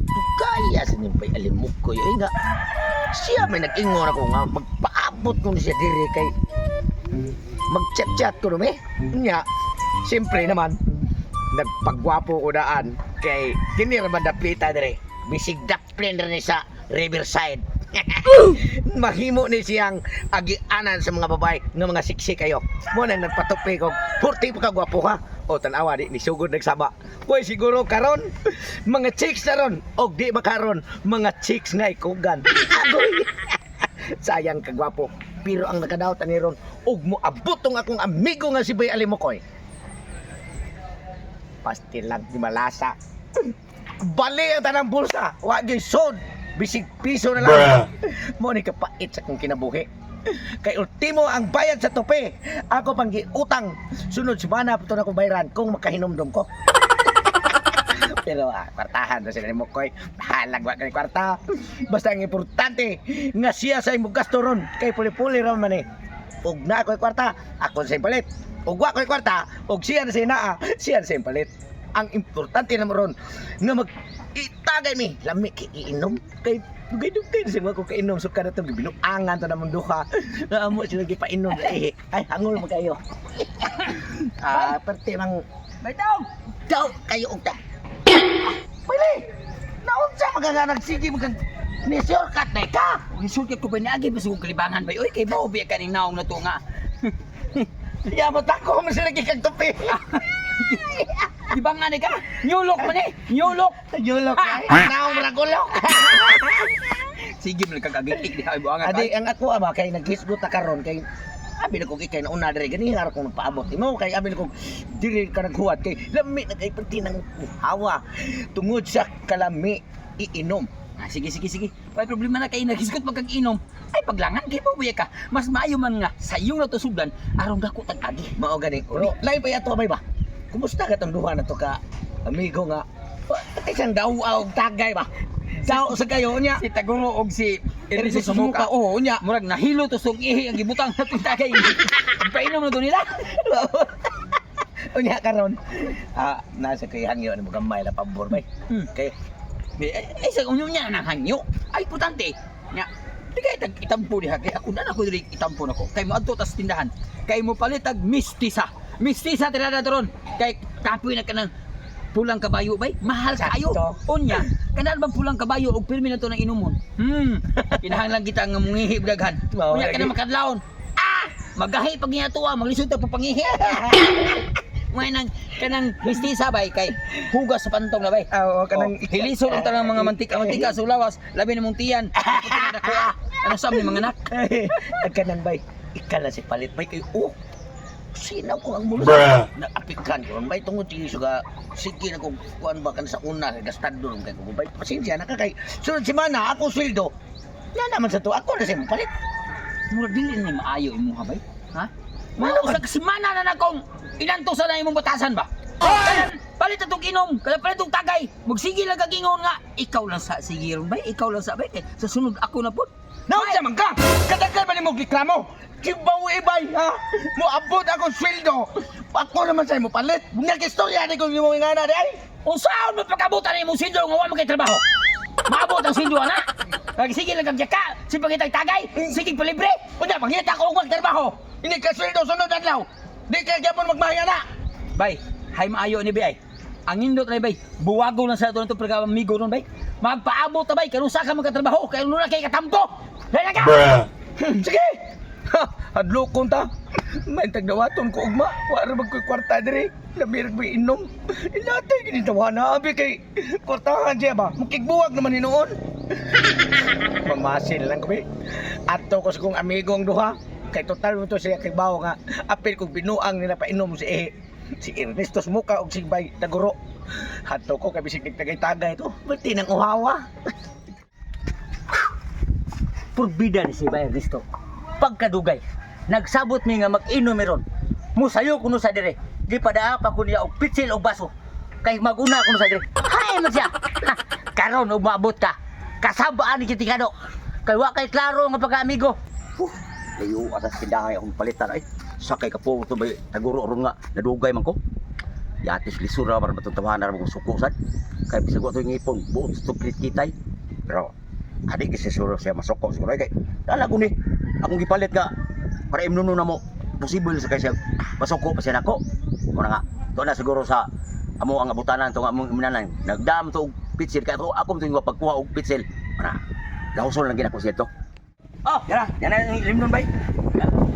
Dugaya sa nimbay alimukoy ay nga. Siya may nag-ingon ako nga magpaabot ko siya diri kay mag-chat-chat ko eh. Nya, siyempre naman, nagpagwapo ko daan kay kini ra man dapita dire. Bisig daplin rin ni sa Riverside. Mahimo ni siyang agianan sa mga babae nga mga siksi kayo. Mo nang nagpatupi ko, purti pa ka gwapo ha. O tanawa di ni sugod nagsama. Uy siguro karon mga chicks na ron og di makaron mga chicks nga ikugan. Agoy. Sayang kagwapo. Pero ang nakadaot ani ron og moabot tong akong amigo nga si Bay Alimokoy. Pastil lang di malasa. Bali ang tanang bulsa. Wa gyud sod. Bisig piso na lang. Mo ni kapait sa akong kinabuhi. Kay ultimo ang bayad sa tope. Ako pang giutang. Sunod semana pa to na akong bayaran kung makahinumdum ko. Pero kwartahan na sila ni Mokoy. Bahalag wa kay kwarta. Basta ang importante nga siya sa imong gasto ron kay puli-puli ra man eh. Ug na ako'y kwarta, ako sa palit. Ug wa ko'y kwarta, ug siya na sa naa, siya na sa palit. Ang importante na mo ron nga mag itagay mi lami kay iinom kay dugay-dugay na siya ko kainom so kada tong gibinuangan to namong duha amo sila gipainom eh ay hangol mo kayo perte mang Baytaw! daw kayo og ta. Pili! Naunsa mga nga nagsige mga ni shortcut na ka. Gisulti ko ba niagi ba sa kalibangan bay? Oy, kay bao biya kaning naong na to nga. Ya mo tako man sila gikag tupi. Libangan ni ka. Nyulok man eh. Nyulok. Yulok ay. Naong ra gulok. Sige man kag agitik diha buangan. Adi ang ako ama kay naghisgot ta karon kay abi na kog ikay nauna diri gani har kong nagpaabot imo kay abi na kog diri ka naghuwat kay lami na kay perti ng hawa tungod sa kalami iinom. Ah, sige sige sige. Way problema na kay naghisgot pag inom. Ay paglangan kay bao biya ka. Mas maayo man nga sa iyong natusugdan aron dako tag agi. Mao gani. Pero lain pa yato may ba? Kumusta ka tong duha na to ka amigo nga? Patay siyang daw og tagay ba? Daw sa kayo niya. Si Taguro og si Ernesto Ernesto Sumuka. Oo niya. Murag nahilo to sug ihi ang gibutang natong tagay. Painom na to nila. Unya karon. Nasa kay hangyo ni mo gamay la pabor bay. Kay Ay, ay sa unyo niya nang hangyo. Ay putante. Nya, di kay tag itampo diha kay ako na ako diri itampo nako. Kay mo adto tas tindahan. Kay mo palit ag mistisa. Mistisa tirada doron. Kay kapoy na kanang pulang kabayo bay. Mahal kayo. Sakto. Unya, kanan bang pulang kabayo og pirmi na to nang inumon. Kinahanglan kita nga mungihi og daghan. Mao Unya lagi. kana makadlawon. Ah, magahi pag niya tuwa, maglisod ta pa pangihi. May nang kanang mistisa bay kay hugas sa pantong na bay. Oo, kanang Oh, hilisod ang tanang mga mantika, mantika sa lawas, labi na mong tiyan. Ano sa mga anak? Ang kanang bay. Ika lang si palit bay kay oh. Sinaw ko ang bulsa. Naapikan ko bay tungod sige suga sige na kung kuan ba kan sa una kay gastado kay ko bay pasensya na ka kay sunod semana ako sweldo. Na naman sa to ako na sa palit. Murag dili ni maayo imuha bay. Ha? Mga usa ka semana na na kong inanto sa na imong batasan ba? Kanan, palit na tong inom, kada palit tong tagay. Magsige lang kag ingon nga, ikaw lang sa sige ron bay, ikaw lang sa bay. Kay sa sunod ako na pud. Naunsa man ka? Kadagan ba nimo reklamo? Kibaw ibay ha? Moabot ako sweldo. Ako naman sa imo palit. Nag-istorya ni kung imo ingana di ay. Unsaon mo pagkabutan imong sweldo nga wa man kay trabaho? Maabot ang sweldo ana. Magsige lang kag yaka, si pangitag tagay, sige palibre. Unya pangita ko og magtrabaho. Hindi ka sweldo sunod adlaw. Di ka gyapon magmahaya na. Bay, hay maayo ni bay. Ang indot na bay, buwago lang sa ato nito pagka amigo ron bay. Magpaabot ta bay, karon sa ka magkatrabaho, kay na kay katampo. Dali na ka. Sige. Ha, hadlokon ta. May tagdawaton ko ugma. Wa ra man ko'y kwarta diri. Labi ra ko'y inom. Ilatay gini tawana abi kay kwartahan siya ba. Mukigbuwag naman hinuon. Mamasil lang kami. Ato ko sa kong amigong duha. Kay total mo to siya kay bawo nga apil kong binuang nila painom si eh, si Ernesto Smuka og si Bay Taguro. Hadto ko kay bisig nagtagay-tagay to. Berti nang uhawa. Purbida ni si Bay Ernesto. Pagkadugay, nagsabot mi nga mag-inom mi ron. Musayo kuno sa dire. Gipadaa pa ko niya og pitsil og baso. Kay maguna kuno sa dire. Hay man siya. Ha, karon ug maabot ka. Kasabaan ni Kitikado. Kay wa kay klaro nga pagka-amigo. Layo asa tindahan akong palitan ay. Sakay ka po ito ba taguro ron nga nadugay man ko. Yatis lisura para matuntawahan na kung suko sad. Kay bisag wa to ngipon, buot sa tuplit kitay. Pero adi kasi siguro siya masuko siguro kay dala ko ni akong gipalit nga para imnuno na mo posible sa kay siya masuko pa siya nako. Muna nga to na siguro sa amo ang abutanan to nga among imnanan nagdam to og pitsil kay ako ako to yung pagkuha og pitsil. Ana lahuson lang ginako siya to. Oh, Yana, yana yung limnon bay.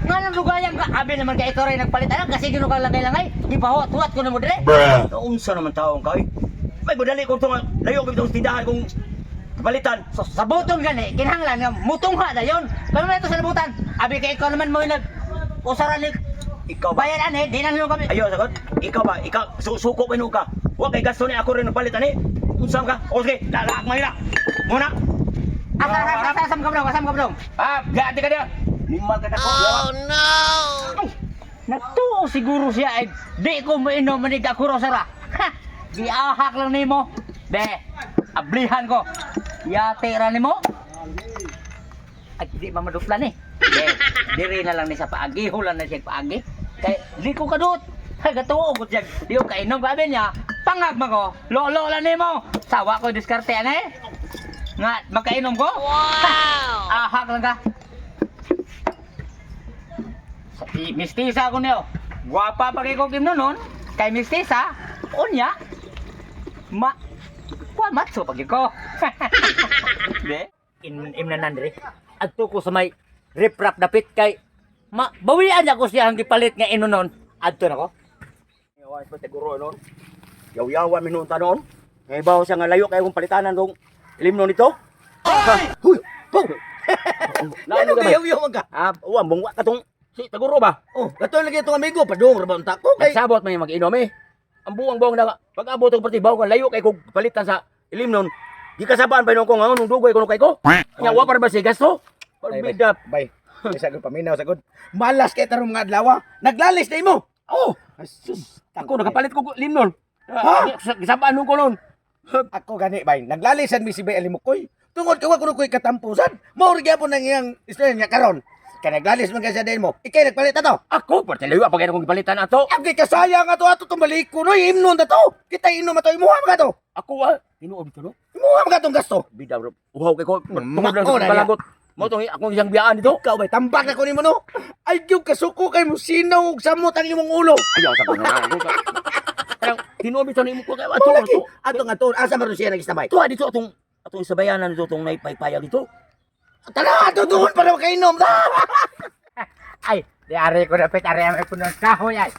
nga nang lugayan ka, abi naman kay ikaw rin nagpalit. Alam, kasi gino ka langay-langay. Gipahuwat-huwat ko na mo dire. Unsa naman taong ka oy. May budali ko to nga layo ko itong tindahan kung palitan. So, sa buton gani, kinahanglan nga mutungha na yon. Kano na ito sa labutan? Abi kay ikaw naman mo yung nag usaran ni Ikaw ba? bayan ane, di na nyo kami. Ayo sagot. Ikaw ba? Ikaw suko pa ka. Wa kay gasto ni ako rin ang palit ani. Unsa ka? O sige, lalaak man nila. Muna. Asa, asa, asa, asam ka ba asam ka ba? Ah, gati ka dia. Nimal ka nako. Ay, nagtuo siguro siya ay di ko mainom manig ako rosara. Ha, giahak lang nimo. Be, ablihan ko. Yate ra nimo. Ay, di ba maduplan eh. Be, diri na lang ni sa paagi, hulan na siya paagi. Kay di ko kadut. Ay, gatuo ko siya. Di ko kainom kabi niya. Pangag man ko. Lolo lang nimo. Sawa ko diskarte ane. Nga, makainom ko? Wow! Ahak lang ka. Si mistisa ko niyo. Gwapa pa kay ko kim nun. Kay mistisa, unya. Ma wa matso pag ko. De, in imnanan diri. Adto ko sa may riprap dapit kay ma bawian ako siya ang gipalit nga inunon. Adto na ko. Yawan pa siguro noon. Yaw-yawan minuon ta noon. Ngay bawo siya nga layo kay kung palitanan kung ilimnon nito. Huy! Pong! Naano Ano ka ba? kayo man ka? Ah, uwa mong wa katong si Taguro ba? Oh, kato lagi itong amigo, padung ra ba unta ko kay Nagsabot may mag-inom eh. Ang buwang-buwang na pag abot og partibaw nga layo kay kog palitan sa ilimnon. Gikasabaan pa ko nga nung dugay kuno kay ko. Nya wa pa ba si gasto? Bay, bay. Bida. Bay. Bisa ko paminaw sagod. Malas kay tarong mga adlaw. Naglalis na imo. Oh, Asus, ako nakapalit ko limnon. Ha? Gisabaan ko nun. Ako gani bay, naglalisan mi si Bay Alimukoy. Tungod kay wa kuno koy katampusan. Mao ra gyapon ang iyang istorya niya karon. Kay naglalis man kay siya din mo. Ikay nagpalit ato. Ako parte layo pa kay kong gipalitan ato. Ang kay kasayang ato ato tumbalik ko no imnon ta to. Kita inom ato imuha man ka to. Ako ah, tinuod to no. Imuha man ka tong gasto. Bida bro. Uhaw kay ko. Tungod lang Mako sa na niya. kalagot. Mo tong akong isang biyaan dito. Ikaw bay, tambak na ko nimo no. Ay gyud kasuko kay mo sinaw og samot ang imong ulo. Ayaw sa kuno. Kanang tinuod bitaw nimo ko kay ato. Ato Ato ato nga to asa man ron siya nagistabay. ato dito atong atong sabayanan dito tong naipaypayag dito. Tara ato doon para makainom. Ay, di ari ko dapit ari ang puno kahoy ay.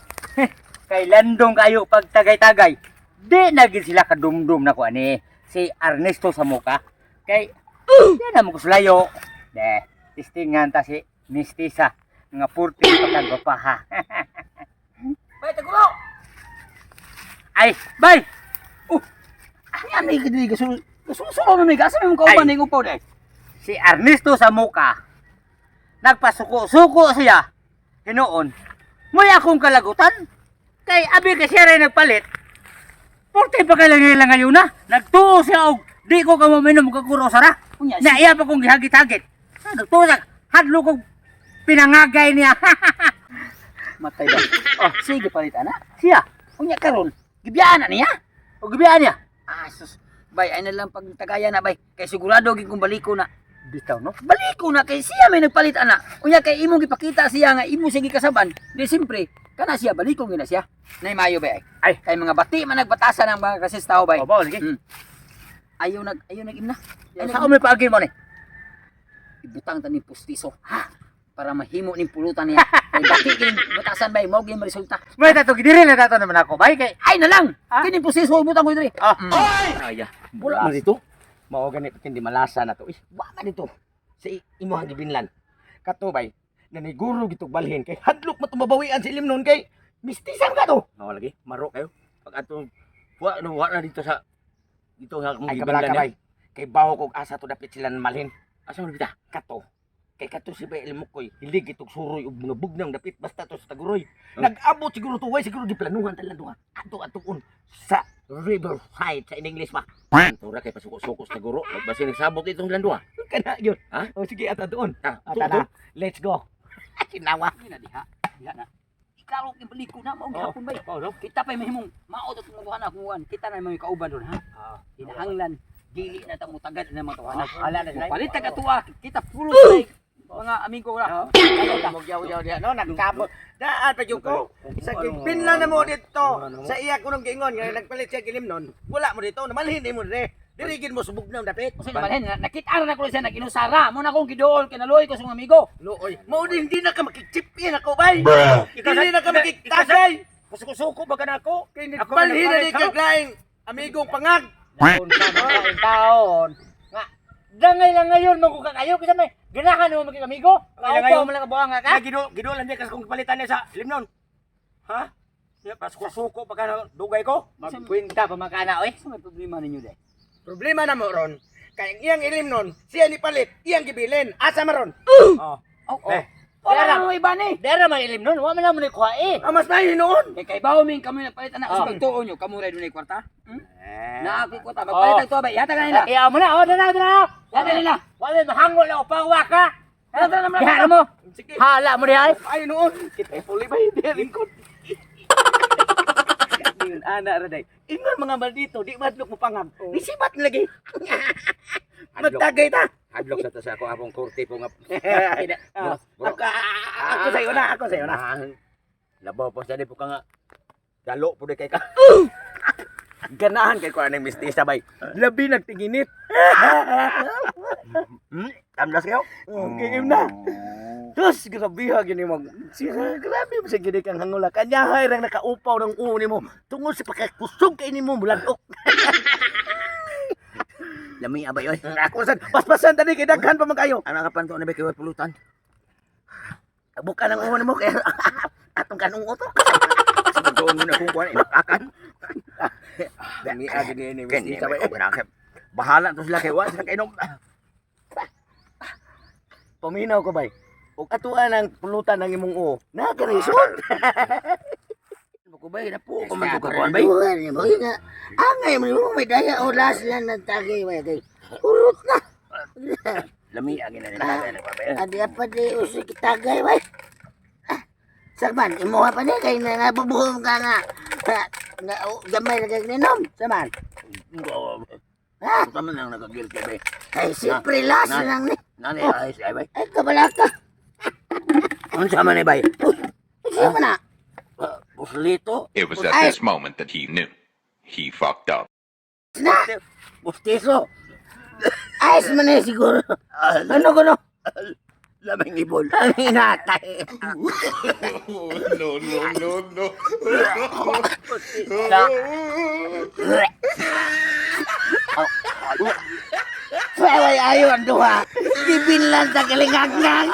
Kay landong kayo pag tagay-tagay. Di na gid sila kadumdum na ko ani si Ernesto sa muka. Kay di na mo ko sulayo. De, tistingan ta si Mistisa nga purti pagkagwapaha. Bay taguro. Ay, bay. Ay ani gid ni gasul gasul na ni asa mo kauban ning upaw dai. Si Ernesto sa muka. Nagpasuko-suko siya. Hinuon. May akong kalagutan. Kay abi kay siya rin nagpalit. Porte pa kay lang ngayon na. Nagtuo siya og di ko ka maminom kaguro sara. Unya, Na iya pa kong gihagit-hagit. Nagtuo siya. Hadlo kong pinangagay niya. Matay ba? Oh, sige palit ana. Siya. Unya karon, gibiyaan na niya. O gibiyaan niya. Ah, sus. Bay, ay na lang pagtagaya na, bay. Kay sigurado gid kung baliko na. Bitaw no. Baliko na kay siya may nagpalit ana. Unya kay imong gipakita siya nga imo siya gikasaban. Di simpre, kana siya baliko gyud na siya. Nay mayo bay. Ay. Kay mga bati man nagbatasan ang mga kasistao bay. Opo, sige. Ayaw nag imna. Ayaw Sa may paagi mo ni. Ibutang ta ni pustiso. Ha? Para mahimo ning pulutan niya. Kay bati kining batasan bay, mao gyud maresulta. May tato gidiri na tato naman ako. Bay kay Ay na lang. Ha? Kining pustiso ibutang ko diri. Ah. Aya. Wala man dito. Mao gani hindi malasa na to. Eh, wa man dito. Sa imuhang gibinlan. Kato bay, naniguro gitog balhin kay hadlok matumabawian sa ilim nun kay mistisan ka to. Mao lagi, maro kayo. Pag atong wa no wa na dito sa dito sa akong Ay kabala gibinlan ka niya. bay. Kay baho kog asa to dapit sila malhin. Asa man bita? Kato. Kay kato si Bay Elmukoy, hilig itog suroy og mga bugnang dapit basta to sa Taguroy. Nag-abot siguro to, way siguro giplanuhan talang duha. Ato atuon sa riverside sa in English ba. Tura kay pasuko-suko sa Taguro. Basta nagsabot itong landwa. Kana yun. Ha? O sige ata doon. Ah, Ata na. Let's go. Sinawa. Dili na diha. Diha na. Klaro kay baliko na mao gihapon bay. Oh, no? Kita pa'y mahimong maot at mga tuhanan kung kita na may kauban doon ha. Kinahanglan dili na ta mutagad na mga tuhanan. Ala na sila. Palit ta katuwa, kita pulo sa mga amigo ra. Mogyaw-yaw diha no, nagkabot. Daan pa jud ko. Sa gipinla na mo dito. Sa iya ko nung giingon nga nagpalit siya gilim nun. Wala mo dito, namalhin mo dire. Diri gid mo subog na dapit. Kasi naman nakita ra na ko siya naginusara. Mo na akong giduol kay naluoy ko sa mga amigo. Luoy. Mao din hindi na ka makikchip in ako bay. Hindi na ka makiktasay. Kusuko-suko ba ka na ako? Kay nagbalhin na di ka laing amigong pangag. Unsa man taon. Nga dangay lang ngayon mo ko kakayo kasi may ganahan mo maging amigo. Dangay Kaupaw mo lang ang buhanga ka. Ay, giduol lang niya kasi kung palitan niya sa limnon. Ha? Ya, pasuko-suko pa ka na dugay ko. Magkwenta pa man kana oy. Sa may problema ninyo day. Problema na mo ron. Kay ang iyang ilim nun, siya ni palit, iyang gibilin. Asa maron? Oh. Oh, oh. Eh. Wala na mo iba ni. Dera man ilim nun, wa man na mo ni kuha eh. Ah, mas may noon. Kay kay bawo min kamo nagpalit ana sa Oh. pagtuon nyo, kamo ray dunay kwarta. Hmm? Eh. Na ako kwarta, magpalit ang tuwa bay. Ihatag na nila. Iyaw mo na, oh, dana, dana. Ihatag nila. Wa may mahangol na upang ka. Tara, tara, tara, Diha mo. Sige. Hala mo diha. Ay noon. Kita puli ba hindi lingkod. Ingon ana ra day. Ingon mga maldito, di madlok mo pangag. Nisibat na lagi. Magtagay ta. Hadlok sa ta sa ako apong korte po nga. Ah, ako, ako sa'yo na, ako sa'yo na. Labaw po sa di po ka nga. Dalo po di kay ka. Ganahan kay ko anang mistisa bay. Labi nagtinginit. Tamlas kayo? Okay, na. Tus, grabe ha gini mo. Grabe mo sa gini kang hangula. Kanya hay rang nakaupaw ng uo nimo. Tungod sa pagkakusog kay nimo muladok. Lami abay oy. Ako sad paspasan tani kay daghan pa man kayo. Ano ka panto na ba kayo pulutan? Buka ng uo nimo kay atong kanong utok. Sa pagtuon mo na kung kuan inakakan. Dami agi ni ni Kini mistisa bay. Bahala to sila kay wa sila kainom. Paminaw ko bay. Ug atuan ang pulutan ng imong uo. Na karisod. Ko bay na po ko man to ka kuan bay. Tuhan ni mo nga. Angay mo mo may daya oras lang ng tagay bay kay. Urot na. Lami agi na nila bay. Adi apa di usik tagay bay. Ah, Sakman, imuha pa ni kay na nabubuhong ka nga. Ha, nga o, gamay na kay ninom. Saman. Ha? Tama nang nagagilty bay. Ay, siyempre las lang ni. Nani ay ay bay. Ay, kabala ka. Unsa man ni bay? Siya man na. Buslito, It was at this moment that he knew. He fucked up. Na. bustiso. Ayos man na siguro. Ano ko no? Laming ibol. Ang inatay. No, no, no, no. Paway ayo ang duha. Dibinlan sa kalingagnag.